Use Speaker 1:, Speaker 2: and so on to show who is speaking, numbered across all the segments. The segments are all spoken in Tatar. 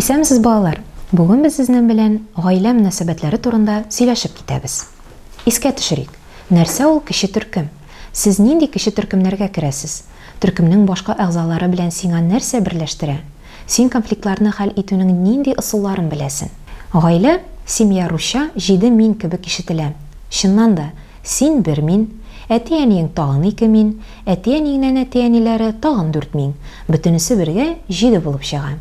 Speaker 1: Исәнмесез, балалар! Бүген без сезнең белән гаилә мөнәсәбәтләре турында сөйләшеп китәбез. Искә төшерик, нәрсә ул кече төркем? Сез нинди кече төркемнәргә керәсез? Төркемнең башка әгъзалары белән сиңа нәрсә берләштерә? Син конфликтларны хәл итүнең нинди ысулларын беләсен? Гаилә, семья русча җиде мин кебек ишетелә. Чыннан да, син бер мин, әти-әниең тагын ике мин, әти-әниеңнән әти-әниләре тагын дүрт мин, бөтенесе бергә җиде булып чыга.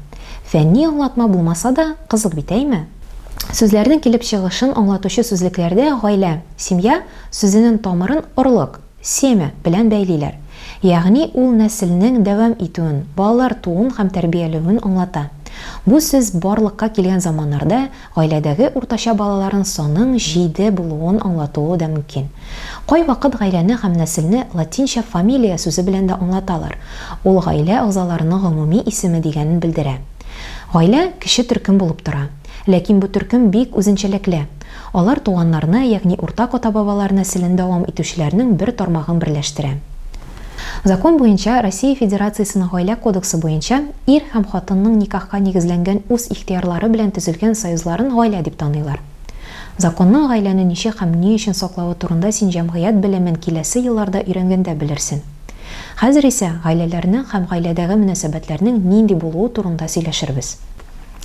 Speaker 1: Фәнни аңлатма булмаса да, кызык бит, әйме? Сүзләрнең килеп чыгышын аңлатучы сүзлекләрдә гаилә, семья, сүзенең тамырын орлык, семя, белән бәйлиләр. Ягъни ул нәселнең дәвам итүен, балалар тууын һәм тәрбияләвен аңлата. Бу сүз барлыкка килгән заманнарда гаиләдәге уртача балаларын саның җиде булуын аңлатуы да мөмкин. Кайвакыт гаиләне һәм нәселне латинча familia сүзе белән дә аңлаталар, ул гаилә әгъзаларының гомуми исеме дигәнен белдерә. Гаилә кече төркем булып тора. Ләкин бу төркем бик үзенчәлекле. Алар туганнарны, ягъни уртак ата-бабалар нәселен дәвам итүчеләрнең бер тармагын берләштерә. Закон буенча, Россия Федерациясенең Гаилә кодексы буенча, ир һәм хатынның никахка нигезләнгән үз ихтыярлары белән төзелгән союзларын гаилә дип таныйлар. Законның гаиләне ничек һәм ни өчен саклавы турында син җәмгыять белемен киләсе елларда өйрәнгәндә белерсен. Хәзер исә гаиләләрнең һәм гаиләдәге мөнәсәбәтләрнең нинди булуы турында сөйләшербез.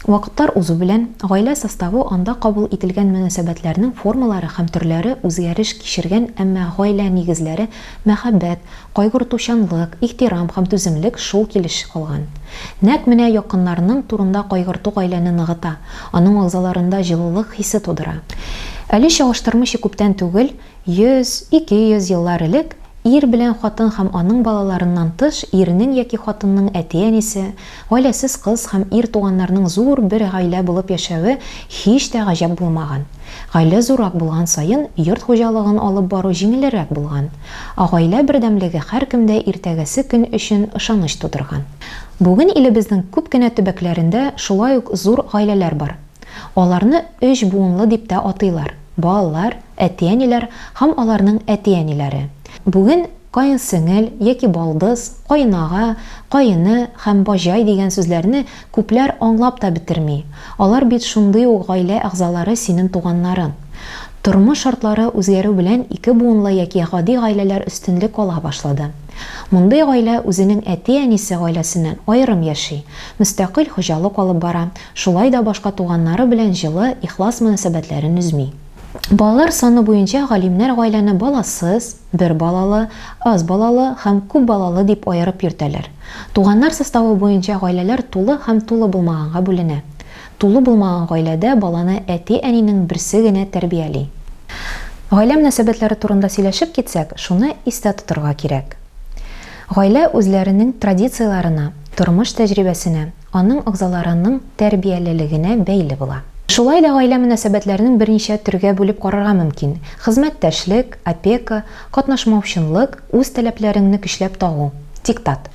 Speaker 1: Вакытлар узу белән, гаилә составы анда кабул ителгән мөнәсәбәтләрнең формалары һәм төрләре үзгәреш кичергән, әмма гаилә нигезләре, мәхәббәт, кайгыртучанлык, ихтирам һәм түземлек шул килеш калган. Нәкъ менә якыннарның турында кайгырту гаиләне ныгыта, аның әгъзаларында җылылык хисе тудыра. Әле чагыштырмыйча күптән түгел, 100, 200 еллар элек, ир белән хатын һәм аның балаларыннан тыш, ирнең яки хатынның әти-әнисе, гаиләсез кыз һәм ир туганнарның зур бер гаилә булып яшәве һич тә гаҗәп булмаган. Гаилә зуррак булган саен, йорт хуҗалыгын алып бару җиңелрәк булган. Ә гаилә бердәмлеге һәркемдә иртәгәсе көн өчен ышаныч тудырган. Бүген илебезнең күп кенә төбәкләрендә шулай ук зур гаиләләр бар. Аларны өч буынлы дип тә атыйлар, балалар, әти-әниләр һәм аларның әти-әниләре. Бүген каенсеңел яки балдыз, каенага, каене һәм баҗай дигән сүзләрне күпләр аңлап та бетерми. Алар бит шундый ук гаилә әгъзалары синең туганнарың. Тормыш шартлары үзгәрү белән ике буынлы яки гади гаиләләр өстенлек ала башлады. Мондый гаилә үзенең әти-әнисе гаиләсеннән аерым яши, мөстәкыйль хуҗалык алып бара, Шулай да башка туганнары белән җылы, ихлас мөнәсәбәтләрен өзми. Балалар саны буенча галимнәр гаиләне баласыз, бер балалы, аз балалы һәм күп балалы дип аерып йөртәләр. Туганнар составы буенча гаиләләр тулы һәм тулы булмаганга бүленә. Тулы булмаган гаиләдә баланы әти-әнинең берсе генә тәрбияли. Гаилә мөнәсәбәтләре турында сөйләшеп китсәк, шуны истә тотырга кирәк. Гаилә үзләренең традицияләренә, тормыш тәҗрибәсенә, аның әгъзаларының тәрбиялелегенә бәйле була. Шулай да гаилә мөнәсәбәтләренең берничә төргә бүлеп карарга мөмкин, хезмәттәшлек, опека, катнашмаучынлык, үз таләпләреңне көчләп тагу, диктат.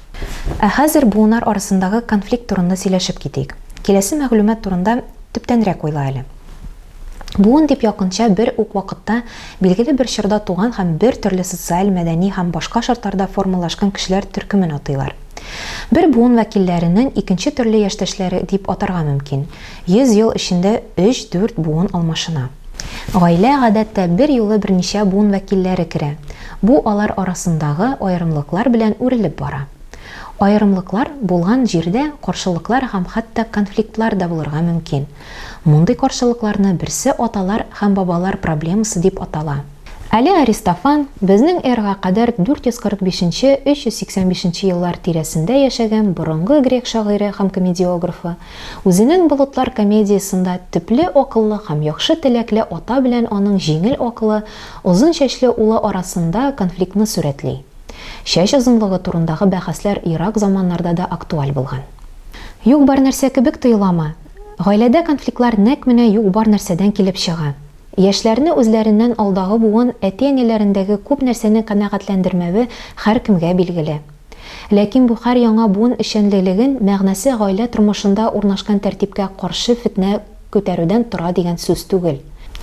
Speaker 1: Ә хәзер буыннар арасындагы конфликт турында сөйләшеп китик. Киләсе мәгълүмат турында төптәнрәк уйла әле. Буын дип якынча бер үк вакытта, билгеле бер чорда туган һәм бер төрле социаль, мәдәни һәм башка шартларда формалашкан кешеләр төркемен атыйлар. Бер буын вәкилләренең икенче төрле яшьтәшләре дип атарга мөмкин. 100 ел эчендә өч-дүрт буын алмашына. Гаилә гадәттә бер юлы берничә буын вәкилләре керә. Бу алар арасындагы аерымлыклар белән үрелеп бара. Аерымлыклар булган җирдә каршылыклар һәм хәтта конфликтлар да булырга мөмкин. Мондый каршылыкларны берсе аталар һәм бабалар проблемасы дип атала. Әле Аристофан, безнең эрага кадәр 445 нче, 385 нче еллар тирәсендә яшәгән борынгы грек шагыйре һәм комедиографы, үзенең Болытлар комедиясендә төпле акыллы һәм яхшы теләкле ата белән аның җиңел акылы, озын чәчле улы арасында конфликтны сурәтли. Чәч озынлыгы турындагы бәхәсләр ерак заманнарда да актуаль булган. Юк-бар нәрсә кебек тоеламы? Гаиләдә конфликтлар нәкъ менә юк-бар нәрсәдән килеп чыга. Яшьләрне үзләреннән алдагы буын әти-әниләрендәге күп нәрсәне канәгатьләндермәве һәркемгә билгеле. Ләкин бу һәр яңа буын эшчәнлелеген мәгънәсе гаилә тормышында урнашкан тәртипкә каршы фетнә күтәрүдән тора дигән сүз түгел.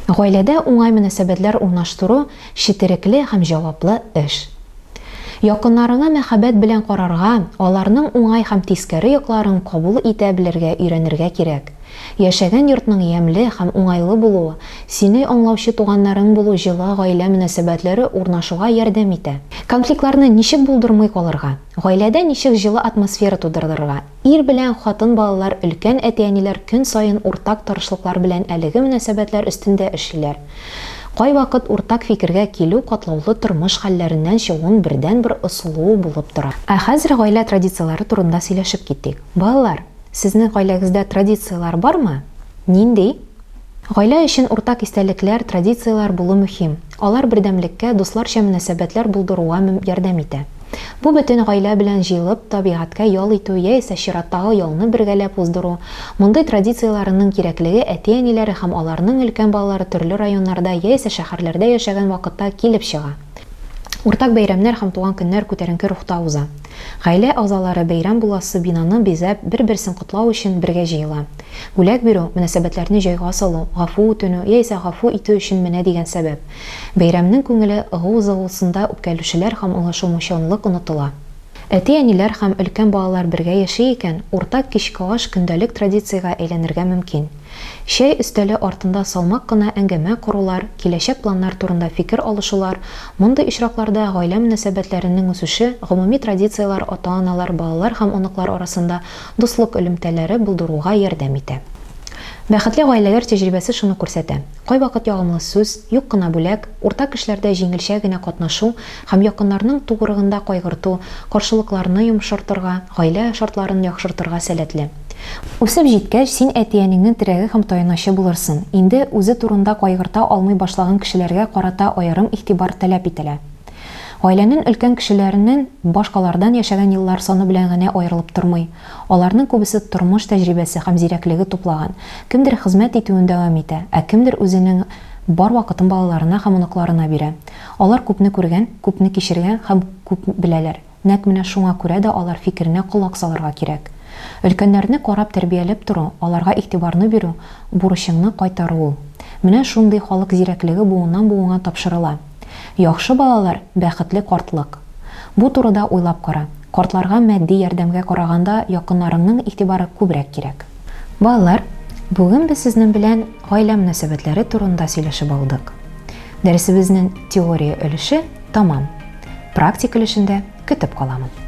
Speaker 1: Гаиләдә уңай мөнәсәбәтләр урнаштыру четерекле һәм җаваплы эш. Якыннарыңа мәхәббәт белән карарга, аларның уңай һәм тискәре якларын кабул итә белергә өйрәнергә кирәк. Яшәгән йортның ямьле һәм уңайлы булуы, сине аңлаучы туганнарың булу җылы гаилә мөнәсәбәтләре урнашуга ярдәм итә. Конфликтларны ничек булдырмый калырга? Гаиләдә ничек җылы атмосфера тудырырга? Ир белән хатын, балалар, өлкән әти-әниләр көн саен уртак тырышлыклар белән әлеге мөнәсәбәтләр өстендә эшлиләр. Кайвакыт уртак фикергә килү катлаулы тормыш хәлләреннән чыгуның бердәнбер ысулуы булып тора. Ә хәзер гаилә традицияләре турында сөйләшеп китик. Балалар, сезнең гаиләгездә традицияләр бармы? Нинди? Гаилә өчен уртак истәлекләр, традицияләр булу мөһим. Алар бердәмлеккә, дусларча мөнәсәбәтләр булдыруга ярдәм итә. Бу бөтен гаилә белән җыелып, табигатькә ял итү яисә чираттагы ялны бергәләп уздыру. Мондый традицияләренең кирәклеге әти-әниләре һәм аларның өлкән балалары төрле районнарда яисә шәһәрләрдә яшәгән вакытта килеп чыга. Уртак бәйрәмнәр һәм туган көннәр күтәренке рухта уза. Гаилә әгъзалары бәйрәм буласы бинаны бизәп, бер-берсен котлау өчен бергә җыела. Бүләк бирү, мөнәсәбәтләрне җайга салу, гафу үтенү яисә гафу итү өчен менә дигән сәбәп. Бәйрәмнең күңеле ыгу-зыгусында үпкәлүчеләр һәм аңлашылмаучанлык онытыла. Әти-әниләр һәм өлкән балалар бергә яши икән, уртак кичке аш көндәлек традициягә әйләнергә мөмкин. Чәй өстәле артында салмак кына әңгәмә корулар, киләчәк планнар турында фикер алышулар, мондый очракларда гаилә мөнәсәбәтләренең үсеше, гомуми традицияләр ата-аналар, балалар һәм оныклар арасында дуслык элемтәләре булдыруга ярдәм итә. Бәхетле гаиләләр тәҗрибәсе шуны күрсәтә, кайвакыт ягымлы сүз, юк кына бүләк, уртак эшләрдә җиңелчә генә катнашу һәм якыннарның тугрыгында кайгырту, каршылыкларны йомшартырга, гаилә шартларын яхшыртырга сәләтле. Үсеп җиткәч, син әти-әниңнең терәге һәм таяначы булырсын. Инде үзе турында кайгырта алмый башлаган кешеләргә карата аерым игътибар таләп ителә. Гаиләнең өлкән кешеләренең башкалардан яшәгән еллар саны белән генә аерылып тормый. Аларның күбесе тормыш тәҗрибәсе һәм зирәклеге туплаган. Кемдер хезмәт итүен дәвам итә, ә кемдер үзенең бар вакытын балаларына һәм оныкларына бирә. Алар күпне күргән, күпне кичергән һәм күп беләләр. Нәкъ менә шуңа күрә дә алар фикеренә колак салырга кирәк. Өлкәннәрне карап-тәрбияләп тору, аларга игътибарны бирү, бурычыңны кайтару ул. Менә шундый халык зирәклеге буыннан-буынга тапшырыла. Яхшы балалар, бәхетле картлык. Бу турыда уйлап кара. Картларга матди ярдәмгә караганда якыннарыңның игътибары күбрәк кирәк. Балалар, бүген без сезнең белән гаилә мөнәсәбәтләре турында сөйләшеп алдык. Дәресебезнең теория өлеше тамам. Практик өлешендә көтеп каламын.